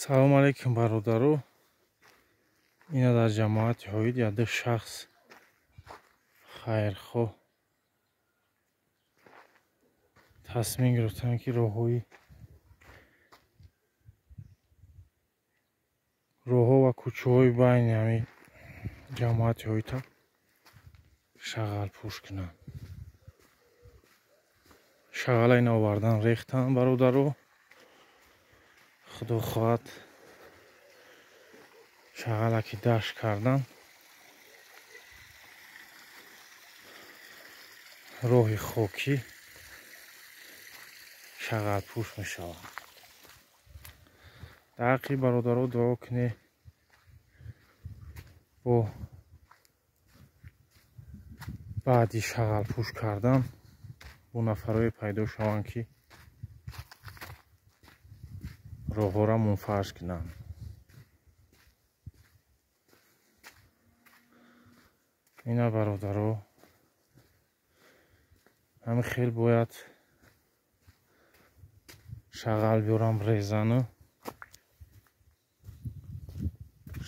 Салом алейкум, бародаро. Ина дар ҷамоати ҳоид яде шахс хайрхоҳ тасмим гирифтанд, ки роҳҳо ва кӯчаҳои байни ҳамин ҷамоати ҳоита шағалпӯш кунанд. Шағала ина овардан, рехтан, бародаро. Худо хоҳад, шағала ки дашт кардан, роҳи хокӣ шағалпӯш мешавад. Дар ҳаққи бародаро дуо кунед, бо баъди шағалпӯш кардан бо нафарое пайдо шаванд, ки роҳҳоро мунфарш кунанд. Ина, бародаро, ҳамин хел бояд шағал биёрам, резану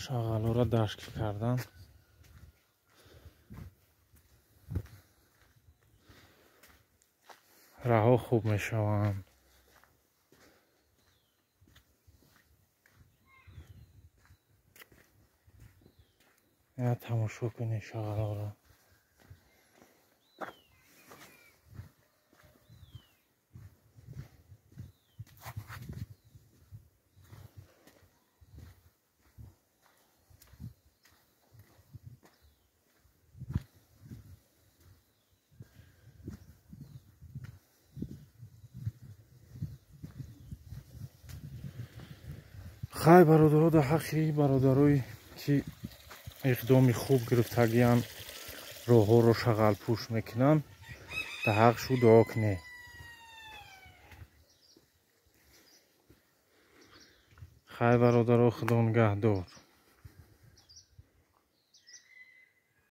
шағалҳоро дашт кардан. Раҳо хуб мешаванд. Я тамошо кунед шағалҳоро. Хай, бародаро, дар ҳаққи бародарое ки иқдоми хуб гирифтагиянд, роҳҳоро шағалпӯш мекунанд, дар ҳаққшу дуо кунед. Хай, бародаро, худо нигаҳдор.